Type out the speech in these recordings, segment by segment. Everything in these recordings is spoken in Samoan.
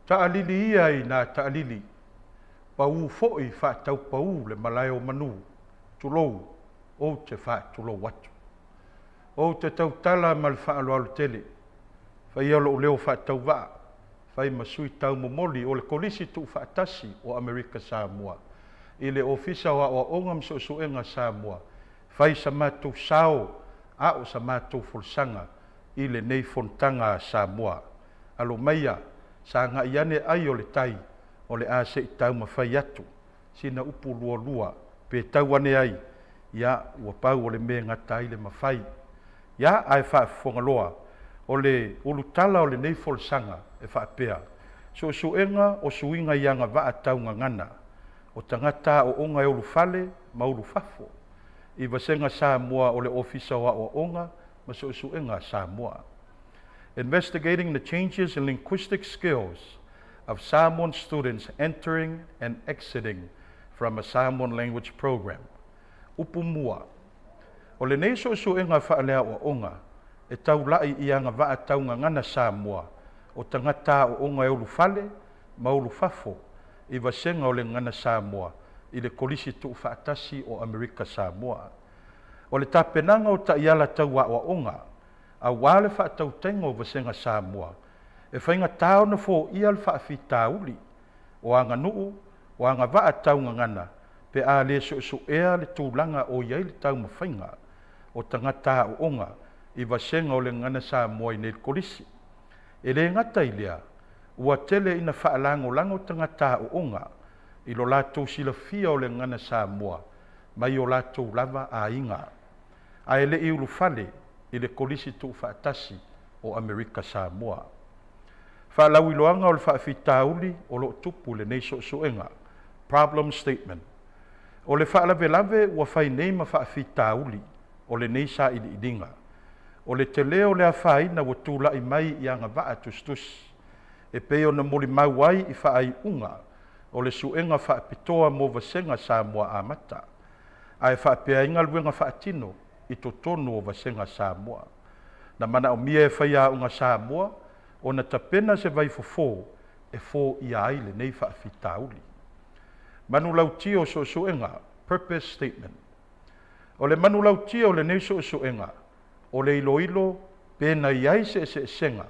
Taʻalili ia i nā taʻalili, paū foi faataupaū le malae o manu, tulou, ou te faatulou atu. Ou te tautala ma le faaaloalo tele, faia lou leo faatauvaa, fai ma sui taumomoli o le Kolisi Tuufaatasi o Amerika Samoa i le Ofisa o Aoaoga ma Suesuega Samoa, fai sa matou sao a o sa matou folasaga i lenei fonotaga a Samoa. Alo maia, sagai ane ai o le tai, o le a se i taumafai atu sina upu lualua pe tau ane ai, ia ua pau o le mea e gata ai le mafai. Ia, ae faafofoga loa, o le ulutala o lenei folasaga e faapea, Suesuega o suiga i agavaa tau gagana o tagata aooga e ulufale ma ulufafo i Vasega Samoa o le Ofisa o Aoaoga ma Suesuega a Samoa. Investigating the changes in linguistic skills of Samoan students entering and exiting from a Samoan language program. Upu mua, O lenei suesuega faaleaoaoga e taulaʻi i agavaa tau gagana Samoa o tagata aooga e ulufale ma ulufafo i vasega o le Gagana Samoa i le Kolisi Tuufaatasi o Amerika Samoa. O le tapenaga o taiala tau aoaoga auā le faatautaiga o vasega Samoa e faigata ona foia le faafitauli o aganuu o agavaa tau gagana pe a le suesuea le tulaga o i ai le taumafaiga o tagata aooga i vasega o le Gagana Samoa i nei le Kolisi. E le gata i lea, ua tele ina faalagolago tagata aooga i lo latou silafia o le Gagana Samoa mai o latou lava aiga, ae le i ulufale i le Kolisi Tuufaatasi o Amerika Samoa. Faalauiloaga o le faafitauli o lo o tupu i lenei suesuega, Problem Statement. O le faalavelave ua fai nei ma faafitauli o lenei sailiiliga, o le telē o le afaina ua tulai mai i agavaa tusitusi, e pei ona molimau ai i faaiuga o le suega faapitoa mo Vasega Samoa Amata, ae faapea ai galuega faatino i totonu o Vasega Samoa. Na manaomia e faiaoga Samoa ona tapena se vaifofo e foia ai lenei faafitauli. Manulauti o suesuega, Purpose Statement. O le manulauti o lenei suesuega, o le iloilo pe na i ai se eseesega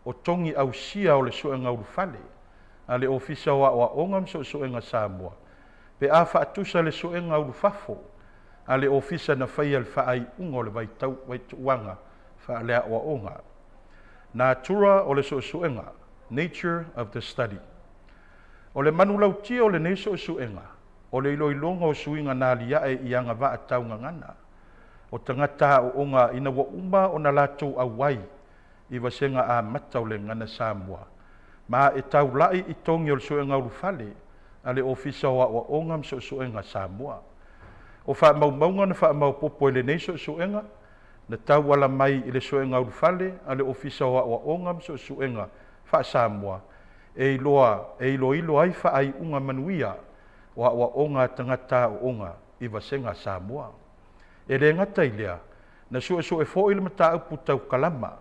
o togi ausia o le suega ulufale a le Ofisa o Aoaoga ma Suesuega Samoa pe a faatusa le suega ulufafo a le Ofisa na faia i le faaiuga o le vaitau vaituuaga faaleaoaoga. Natura o le suesuega, Nature of the study. O le manulauti o lenei suesuega, o le iloiloga o suiga na aliae i agavaa tau gagana o tagata aooga ina ua uma ona latou auai i vasega amata o le Gagana Samoa, ma e taulaʻi i togi o le suega ulufale a le Ofisa o Aoaoga ma Suesuega Samoa. O faamaumauga na faamaopoopo i lenei suesuega na tauala mai i le suega ulufale a le Ofisa o Aoaoga ma Suesuega faa-Samoa e iloa e iloilo ai faaiuga manuia o aoaoga a tagata aooga i vasega Samoa. E le gata i lea, na suesue foi le mataupu tau kalama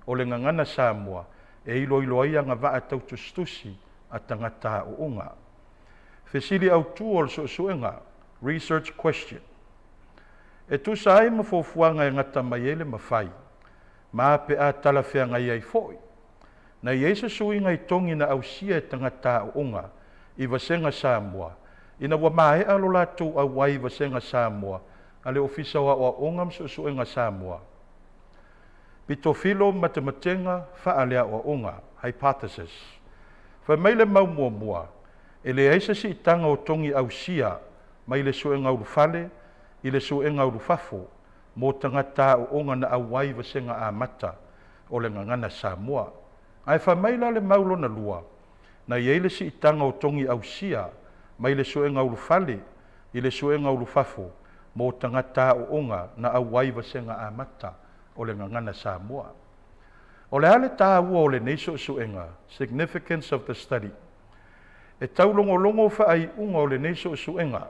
o le Gagana Samoa e iloilo ai agavaa tau tusitusi a tagata aooga. Fesili autu o le suesuega, Research question. E tusa ai ma fuafuaga e gata mai ai le mafai, ma pe a talafeagai ai foi, na i ai se suiga i togi na ausia e tagata aooga i vasega Samoa ina ua maea lo latou auai i vasega Samoa a le Ofisa o Aoaoga ma Suesuega Samoa. Pitofilo matematega faaleaoaoga, Hypothesis. Fai mai le mau muamua, e leai se siitaga o togi ausia mai le suega ulufale i le suega ulufafo mo tagata aooga na auai i vasega amata o le Gagana Samoa. Ae fai mai la le mau lona lua, na i ai le siitaga o togi ausia mai le suega ulufale i le suega ulufafo mo tagata aooga na auai i vasega amata o le Gagana Samoa. O le a le taua o lenei suesuega, Significance of the study. E taulogologo faaiuga o lenei suesuega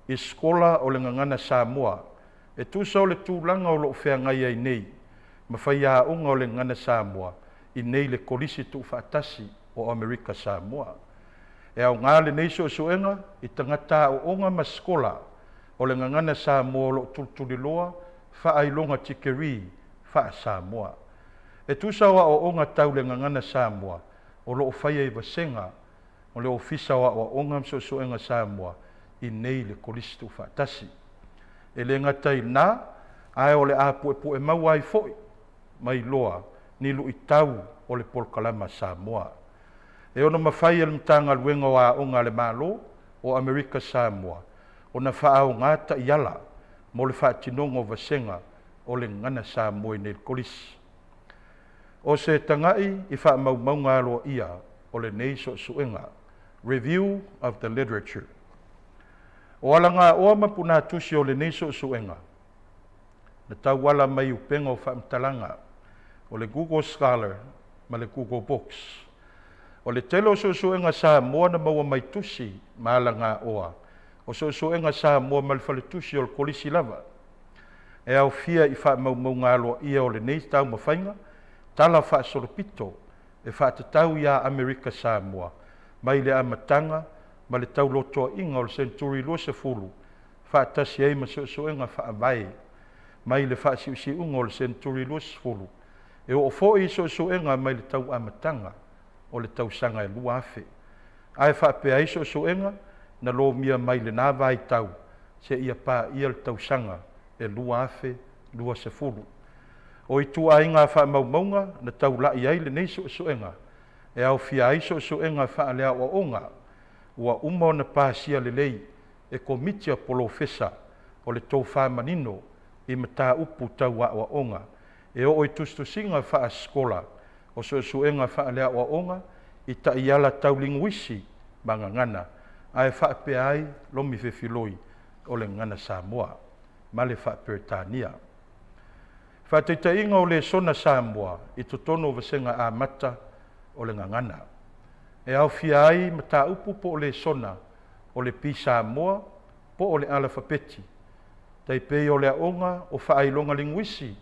i sekola o le Gagana Samoa e tusa o le tulaga o lo o feagai ai nei ma faiaoga o le Gagana Samoa i nei le Kolisi Tuufaatasi o Amerika Samoa. E aoga lenei suesuega i tagata aooga ma sikola o le Gagana Samoa o lo o tulituliloa faailoga tikeri faa-Samoa. E tusa o aoaoga tau le Gagana Samoa o lo o faia i vasega o le Ofisa o Aoaoga ma Suesuega Samoa i nei i le Kolisi Tuufaatasi. E le gata i lena, ae o le a puepue maua ai foi ma iloa ni luitau o le polokalama Samoa. E ono mafai e le Matagaluega o Aoga a le Malo o Amerika Samoa ona faaaoga taiala mo le faatinoga o vasega o le Gagana Samoa i nei i le Kolisi. O se tagai i faamaumauga aloaia o lenei suesuega, Review of the Literature. O alagaoa ma punatusi o lenei suesuega na tauala mai upega o faamatalaga o le Google Scholar ma le Google Books. O le tele o suesuega Samoa na maua mai tusi ma alagaoa o suesuega Samoa ma le faletusi o le Kolisi lava. E aofia i faamaumauga aloaia o lenei taumafaiga tala faasolopito e faatatau iā Amerika Samoa mai le amataga ma le taulotoa'iga o le seneturi 20 faatasi ai ma suesuega faavae mai le faasiusiuga o le seneturi 20 e oo foi i suesuega mai le tau amataga o le tausaga e 2000 ae faapea ai suesuega na lomia mai lena vaitau seia paia le tausaga e 2020. O ituaiga faamaumauga na taula'i ai lenei suesuega e aofia ai suesuega faaleaoaoga ua uma ona pasia lelei e Komiti a Polofesa o le Tofā Manino i Mataupu Tau Aoaoga e oo i tusitusiga faasikola o suesuega faaleaoaoga i taiala tau liguisi ma gagana ae faapea ai lomi fefiloi o le Gagana Samoa ma le faa-Peretania. Faataitaiga o lesona Samoa i totonu o vasega amata o le Gagana. E aofia ai mataupu po o lesona o le P Samoa po o le alafapeti, tai pei o le aoga o faailoga liguisi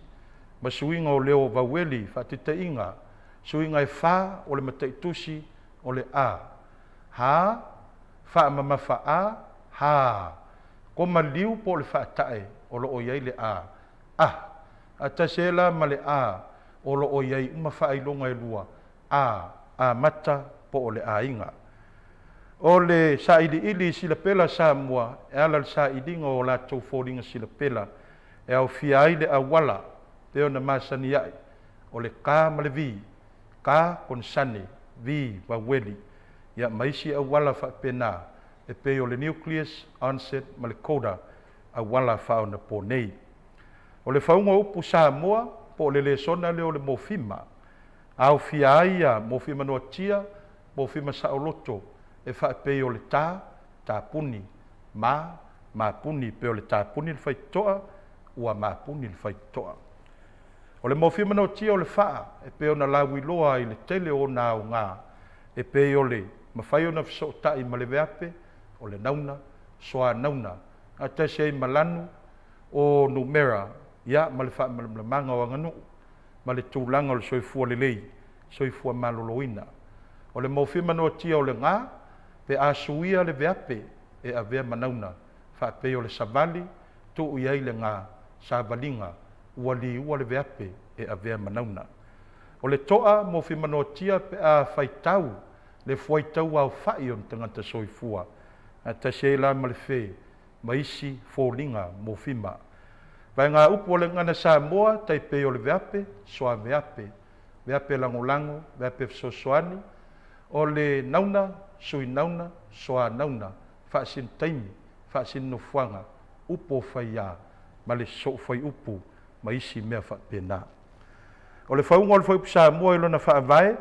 ma suiga o leo o vaueli, faataitaiga, suiga e 4 o le mataitusi o le A, H, faamamafa A, H, koma liu po o le faatae o lo o i ai le A, A, faatasi ai la ma le A o lo o i ai uma faailoga e lua, A, amata po o le aiga. O le sailiili i silapela Samoa e ala i le sailiga o latou foliga silapela e aofia ai le auala pei ona masani ai o le K ma le V, K konesane, V vaueli, ia ma isi auala faapena e pei o le nucleus, onset ma le coda, auala faaonaponei. O le fauga o upu Samoa po o le lesona lea o le mofima, aofia ai ia mofima noatia, mofima saoloto e faapei o le ta, tapuni, ma, mapuni, pei o le tapuni le faitotoa, ua mapuni le faitotoa. O le mofima noatia o le faa e pei ona lauiloa i le tele o ona aoga e pei o le mafai ona fesootai ma le veape, o le nauna, soa nauna, faatasi ai ma lanu o numera, ia ma le faamalamalamaga o aganuu ma le tulaga o le soifua lelei, soifua maloloina. O le mofima noatia o le ga, pe a suia le veape e avea ma nauna, faapei o le savali, tuu i ai le ga, savaliga, ua liua le veape e avea ma nauna. O le to'a mofima noatia pe a faitau le fuaitau aofa'i o ni tagata soifua, faatasi ai la ma le fe ma isi foliga mofima. Vaega upu o le Gagana Samoa tai pei o le veape, soa veape, veape lagolago, veape fesoasoani, o le nauna, sui nauna, soa nauna, faasino taimi, faasino nofoaga, upu o faiā ma le sosoo fuaiupu ma isi mea faapena. O le fauga o le fuaiupu Samoa i lona faavae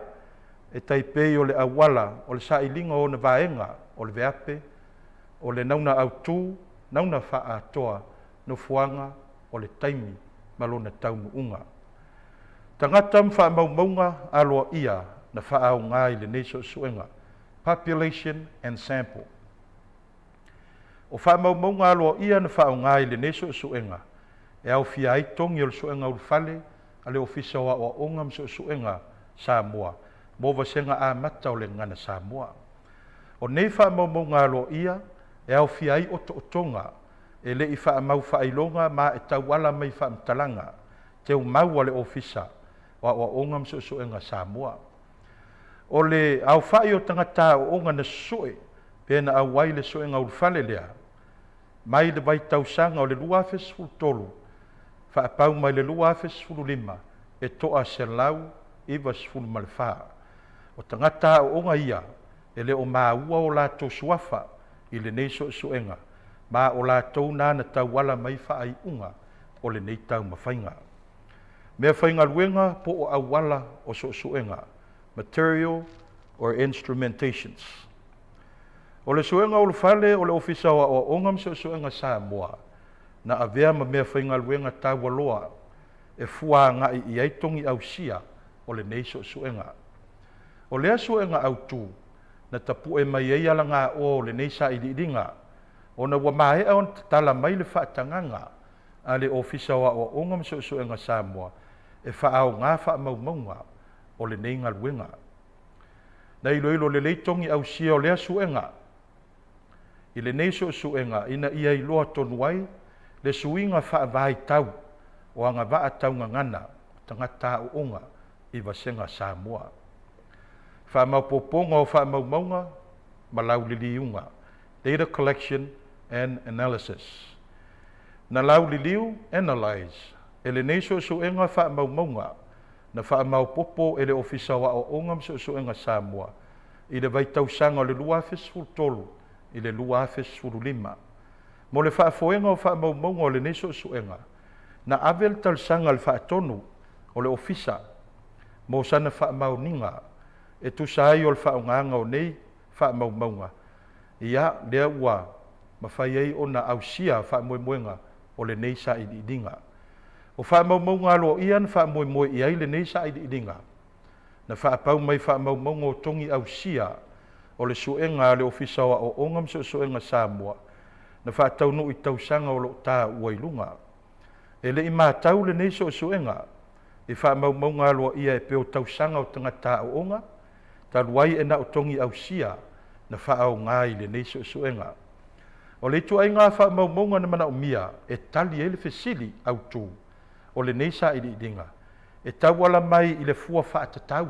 e tai pei o le auala o le sailiga o ona vaega o le veape, o le nauna autu, nauna faaatoa, nofoaga o le taimi ma lona taunuuga. Tagata ma faamaumauga aloaia na faaaoga i lenei suesuega, population and sample. O faamaumauga aloaia na faaaoga i lenei suesuega e aofia ai togi o le suega ulufale a le Ofisa o Aoaoga ma Suesuega Samoa mo vasega amata o le Gagana Samoa. O nei faamaumauga aloaia e aofia ai otootoga e le i faamau faailoga ma e tauala mai faamatalaga teumau a le Ofisa o Aoaoga ma Suesuega Samoa. O le aofai o tagata aooga na susue pe na auai le suega ulufale lea mai le vaitausaga o le 2013 faapau mai le 2015 e toa 194. O tagata aooga ia e le o maua o latou suafa i lenei suesuega ma o latou na na tauala mai faaiuga o lenei taumafaiga. Mea faigaluega po o auala o suesuega, material or instrumentations. O le suega ulufale o le Ofisa o Aoaoga ma Suesuega Samoa na avea ma mea faigaluega taualoa e fua agai i ai togi ausia o lenei suesuega. O lea suega autu na tapue mai ai alagaoa o lenei sailiiliga ona ua maea ona tatala mai le faatagaga a le Ofisa o Aoaoga ma Suesuega Samoa e faaaoga faamaumauga o lenei galuega. Na iloilo lelei togi ausia o lea suega i lenei suesuega ina ia iloa tonu ai le suiga faavaitau o agavaa taugagana o tagata aooga i vasega Samoa. Faamaopoopoga o faamaumauga ma lauliliuga, data collection and analysis. Na lauliliu, analyze, e lenei suesuega faamaumauga na faamaopoopo e le Ofisa o Aoaoga ma Suesuega Samoa i le vaitausaga o le 2013 i le 2015. Mo le faafoega o faamaumauga o lenei suesuega, na ave le talosaga a le faatonu o le Ofisa mo sana faamaoniga e tusa ai o le faaaogaga o nei faamaumauga, ia lea ua mafai ai ona ausia faamoemoega o lenei sailiiliga. O faamaumauga aloaia na faamoemoe i ai lenei sailiiliga na faapau mai faamaumauga o togi ausia o le suega a le Ofisa o Aoaoga ma Suesuega Samoa na faataunuu i tausaga o lo o taua i luga. E le i matau lenei suesuega i faamaumauga aloaia e pei o tausaga o tagata aooga talu ai e na o togi ausia na faaaoga i lenei suesuega. O le ituaiga faamaumauga na manaomia e tali ai le fesili autu o lenei sailiiliga e tauala mai i le fua faatatau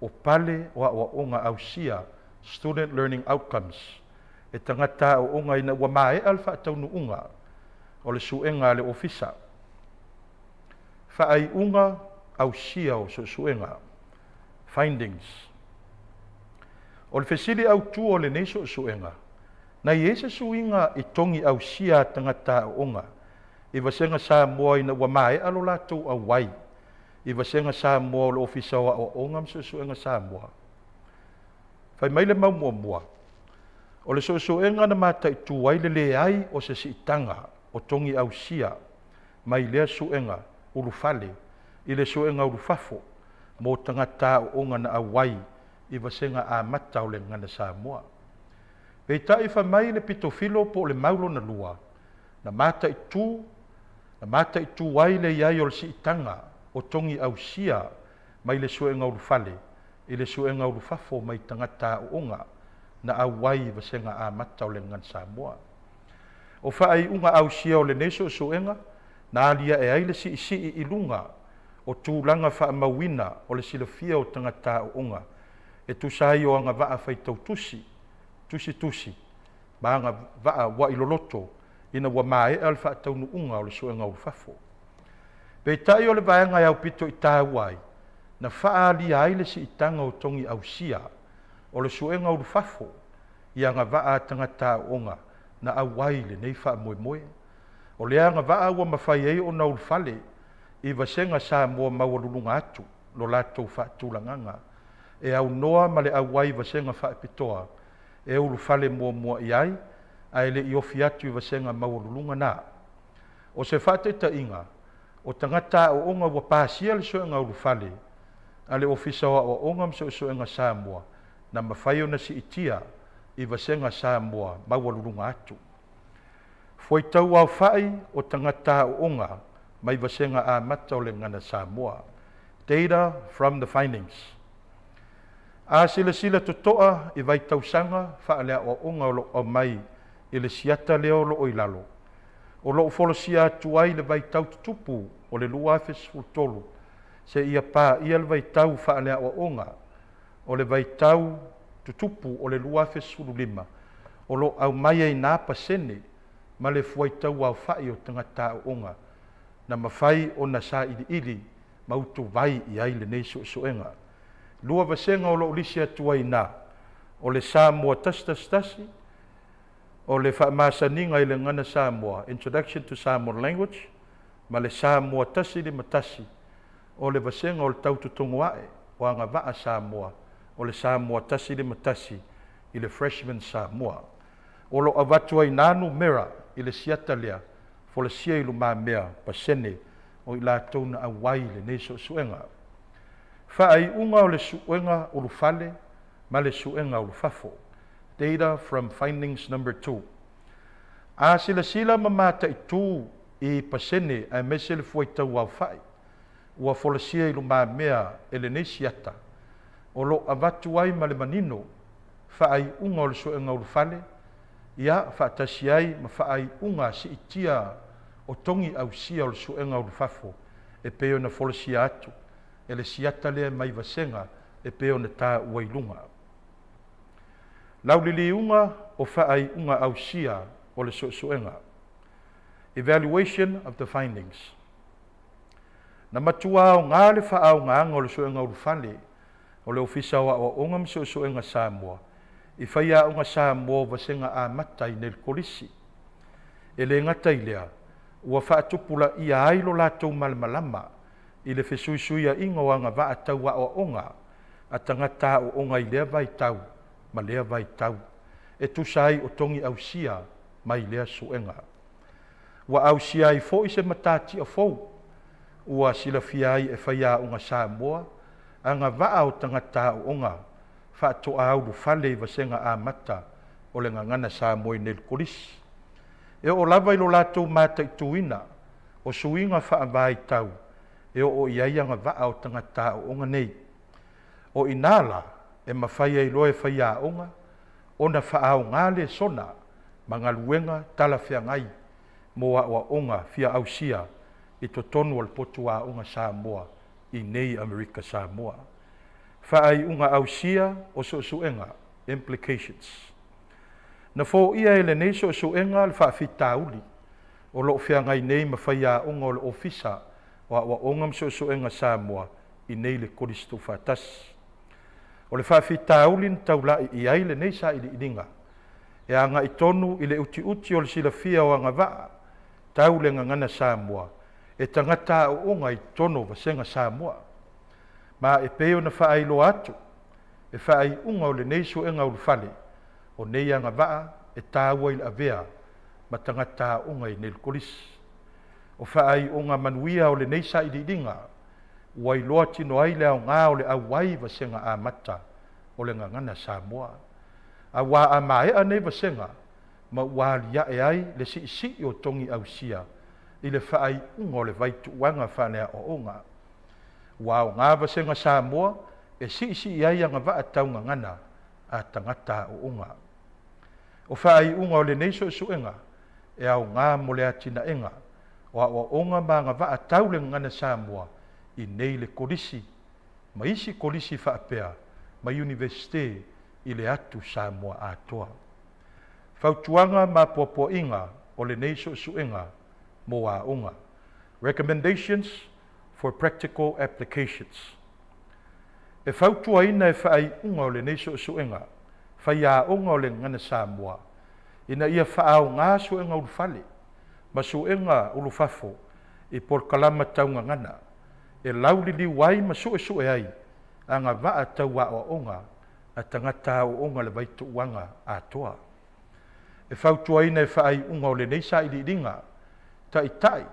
o pale o aoaoga ausia, student learning outcomes, e tagata aooga ina ua maea le faataunuuga o le suega a le Ofisa. Faaiuga ausia o suesuega, findings. O le fesili autu o lenei suesuega, na i ai se suiga i togi ausia a tagata aooga i vasega Samoa ina ua maea lo latou auai i vasega Samoa o le Ofisa o Aoaoga ma Suesuega Samoa? Fai mai le mau muamua, o le suesuega na mataitu ai le leai o se siitaga o togi ausia mai lea suega ulufale i le suega ulufafo mo tagata aooga na auai i vasega amata o le Gagana Samoa. Peitai fai mai le pitofilo po o le mau lona lua, na mataitu ai le i ai o le siitaga o togi ausia mai le suega ulufale i le suega ulufafo mai tagata aooga na auai i vasega amata o le Gagana Samoa. O faaiuga ausia o lenei suesuega na aliae ai le siisii i luga o tulaga faamauina o le silafia o tagata aooga e tusa ai o agavaa faitautusi, tusitusi ma agavaa ua'i loloto ina ua maea le faataunuuga o le suega ulufafo. Peitai o le vaega e aupito i taua ai, na faaalia ai le siitaga o togi ausia o le suega ulufafo i agavaa a tagata aooga na auai i lenei faamoemoe. O lea agavaa ua mafai ai ona ulufale i vasega Samoa maualuluga atu lo latou faatulagaga e aunoa ma le auai i vasega faapitoa e ulufale muamua i ai ae le i ofi atu i vasega maualuluga na. O se faataitaiga, o tagata aooga ua pasia le suega ulufale a le Ofisa o Aoaoga ma Suesuega Samoa na mafai ona siitia i vasega Samoa maualuluga atu. Fuaitau aofai o tagata aooga mai vasega amata o le Gagana Samoa. Data from the findings. A silasila totoa i vaitausaga faaleaoaoga o loo aumai i le siata lea o loo i lalo, o loo folasia atu ai le vaitau tutupu o le 2013 seia paia le vaitau faaleaoaoga o le vaitau tutupu o le 2015, o loo aumai ai nā pasene ma le fuaitau aofai o tagata aooga na mafai ona sailiili ma utuvai i ai lenei suesuega. Lua vasega o loo lisi atu ai iina: o le Samoa 111, o le faamasaniga i le Gagana Samoa, Introduction to Samoan Language, ma le Samoa 151, o le vasega o le tautotogo ae o agavaa Samoa, o le Samoa 151 i le Freshman Samoa. O lo avatu ai nā numera i le siata lea folasia i lumamea, pasene o i latou na auai i lenei suesuega. Faaiuga o le suega ulufale ma le suega ulufafo. Data from findings number 2. A silasila ma mataitu i pasene aemaise le fuaitau aofai ua folasia i lumamea e lenei siata, o lo avatu ai ma le manino faaiuga o le suega ulufale ia faatasi ai ma faaiuga siitia o togi ausia o le suega ulufafo e pei ona folasia atu e le siata lea mai vasega e pei ona taua i luga. Lauliliuga o faaiuga ausia o le suesuega. Evaluation of the findings. Na matua aoga le faaaogāga o le suega ulufale o le Ofisa o Aoaoga ma Suesuega Samoa i faiaoga Samoa o vasega amata i nei le Kolisi. E le gata i lea, ua faatupulaia ai lo latou malamalama i le fesuisuiaiga o agavaa tau aoaoga a tagata aooga i lea vaitau ma lea vaitau e tusa ai o togi ausia mai lea suega. Ua ausia ai foi se matatia fou ua silafia ai e faiaoga Samoa agavaa o tagata aooga faatoa ulufale i vasega amata o le Gagana Samoa i nei le Kolisi, e oo lava i lo latou mataituina o suiga faavaitau e oo i ai agavaa o tagata aooga nei. O inā la e mafai ai loa e faiaoga ona faaaogā lesona ma galuega talafeagai mo aoaoga fia ausia i totonu o le potu aoga Samoa i nei Amerika Samoa. Faaiuga ausia o suesuega. Implications. Na foia e lenei suesuega le faafitauli o loo feagai nei ma faiaoga o le Ofisa o Aoaoga ma Suesuega Samoa i nei le Kolisi Tuufaatasi. O le faafitauli na taulai i ai lenei sailiiliga e agai tonu i le utiuti o le silafia o agavaa tau le Gagana Samoa e tagata aooga i totonu o vasega Samoa, ma e pei ona faailoa atu e faaiuga o lenei suega ulufale o nei agavaa e taua i le avea ma tagata aoga i nei le Kolisi. O faaiuga manuia o lenei sailiiliga ua iloa tino ai le aoga o le auai vasega amata o le Gagana Samoa, auā a maea nei vasega ma ua aliae ai le siisii o togi ausia i le faaiuga o le vaituuaga faaleaoaoga. Ua aoga vasega Samoa e siisii ai agavaa tau gagana a tagata aooga. O faaiuga o lenei suesuega e aoga mo le atinaega o aoaoga ma agavaa tau le Gagana Samoa i nei le Kolisi ma isi kolisi faapea ma Iunivesite i le atu Samoa atoa. Fautuaga ma puapuaiga o lenei suesuega mo aoga. Recommendations for practical applications. E fautuaina e faaiuga o lenei suesuega faiaoga o le Gagana Samoa ina ia faaaogā suega ulufale ma suega ulufafo i polokalama tau gagana e lauliliu ai ma suesue ai agavaa tau aoaoga a tagata aooga le vaituuaga atoa. E fautuaina e faaiuga o lenei sailiiliga taitai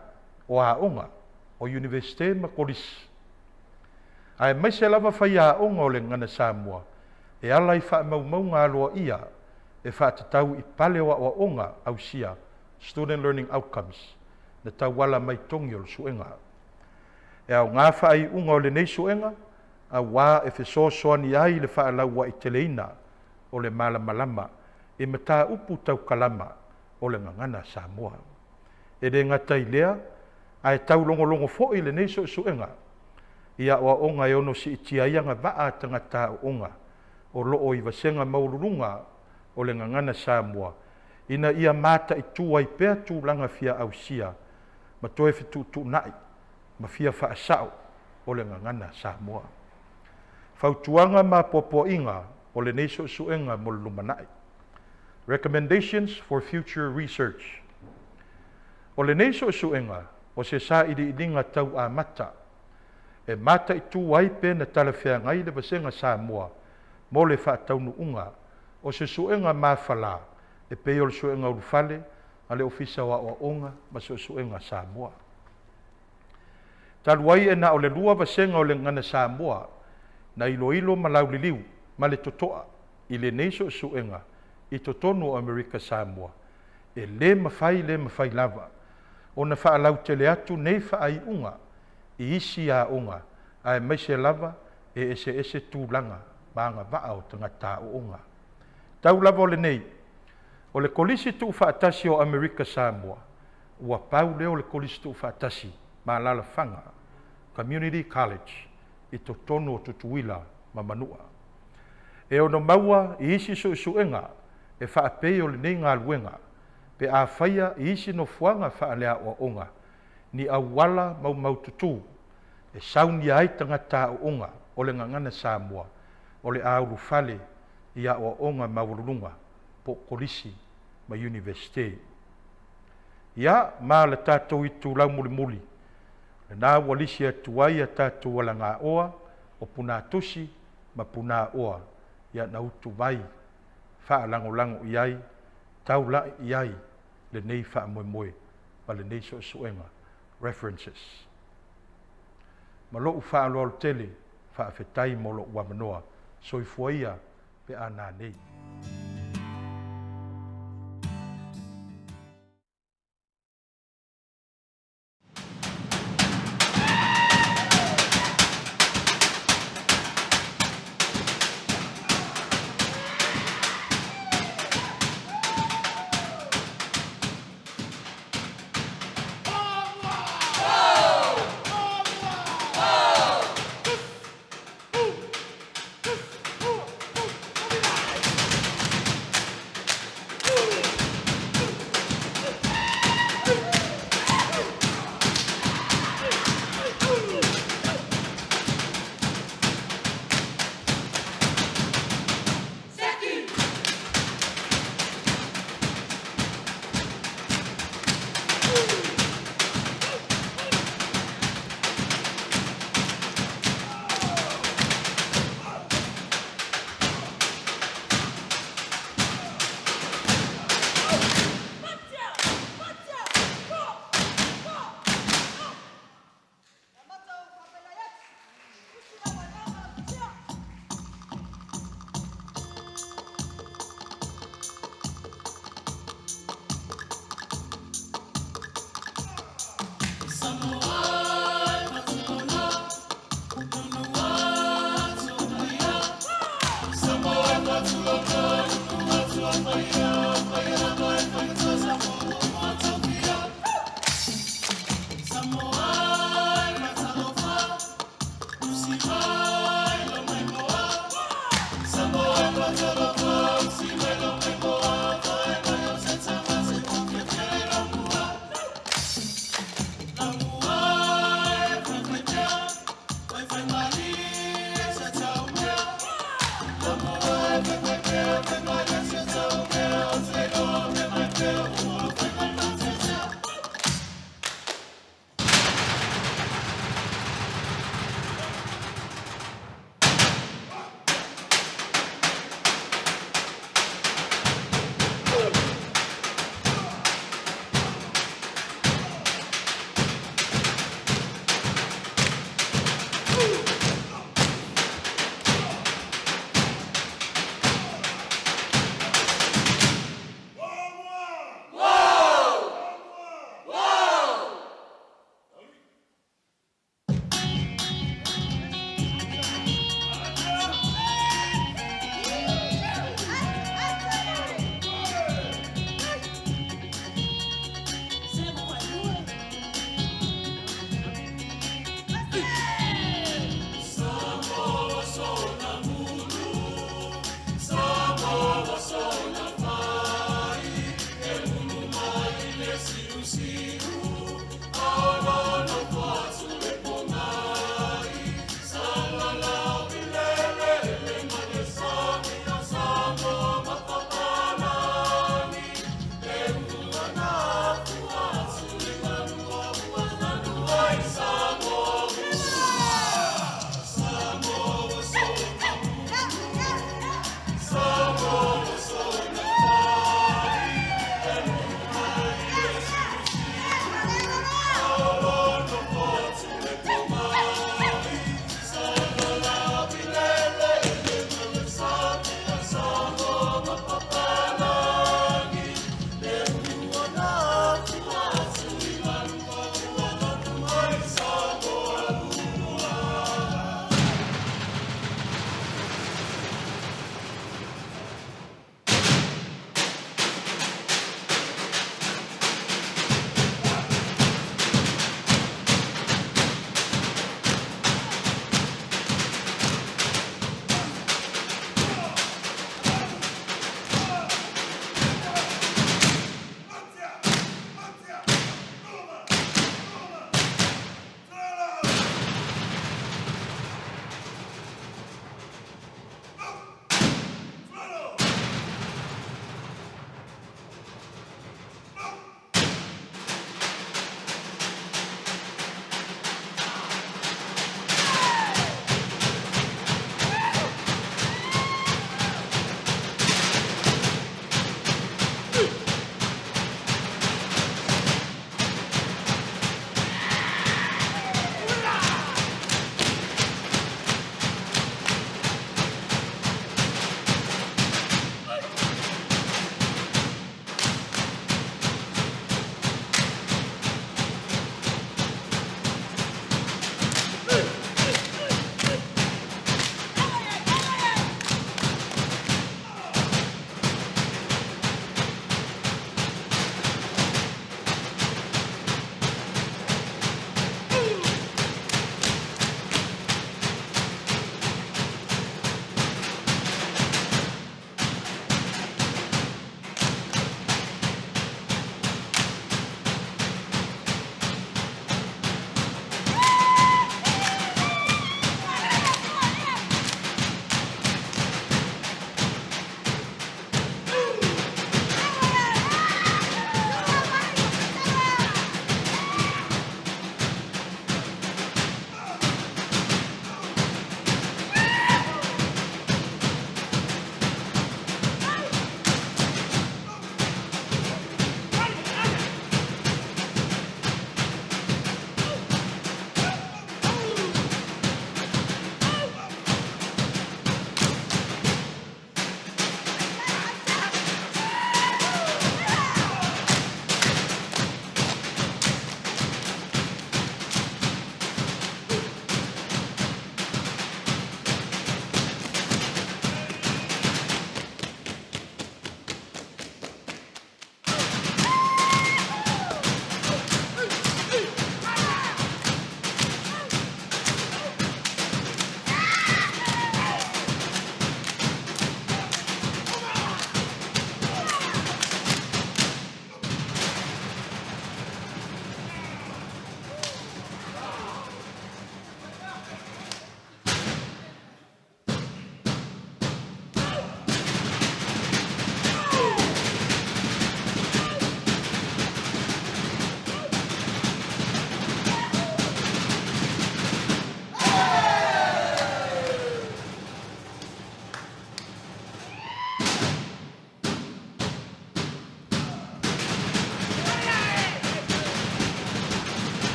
o aoga o Iunivesite ma Kolisi aemaise lava faiaoga o le Gagana Samoa e ala i faamaumauga aloaia e faatatau i pale o aoaoga ausia, student learning outcomes, na tauala mai togi o le suega. E aoga faaiuga o lenei suega Auā e fesoasoani ai i le faalauaiteleina o le malamalama i mataupu tau kalama o le gagana Samoa. E le gata i lea, ae taulogologo foi lenei suesuega i aoaoga e ono siitia ai agavaa a tagata aooga o loo i vasega maualuluga o le gagana Samoa ina ia mataitu ai pea tulaga fia ausia ma toe fetuutuunai ma fia faasao o le gagana Samoa. Fautuaga ma Apoapoaiga o lenei Suesuega mo le Lumanai. Recommendations for future research. O lenei suesuega o se sailiiliga tau amata e mataitu ai pe na talafeagai le vasega Samoa mo le faataunuuga o se suega mafala e pei o le suega ulufale a le Ofisa o Aoaoga ma Suesuega Samoa. Talu ai e na o le lua vasega o le Gagana Samoa na iloilo ma lauliliu ma le totoa i lenei suesuega i totonu o Amerika Samoa, e le mafai le mafai lava ona faalautele atu nei faaiuga i isi aoga aemaise lava e eseese tulaga ma agavaa o tagata aooga. Tau lava o lenei, o le Kolisi Tuufaatasi o Amerika Samoa, ua pau lea o le Kolisi Tuufaatasi ma alaalafaga Community College i totonu o Tutuila ma Manua. E ono maua i isi suesuega e faapei o lenei galuega pe a faia i isi nofoaga faaleaoaoga ni auala maumaututu e saunia ai tagata aooga o le gagana Samoa o le a ulufale i aoaoga maualuluga po o kolisi ma Iunivesite. Ia, ma le tatou itulau mulimuli, lena ua lisi atu ai a tatou alagaoa o punatusi ma punaoa ia na utuvai faalagolago i ai, taulai i ai lenei faamoemoe ma lenei suesuega. References. Ma lou faaaloalo tele, faafetai mo lou avanoa. Soifua ia pe a nanei.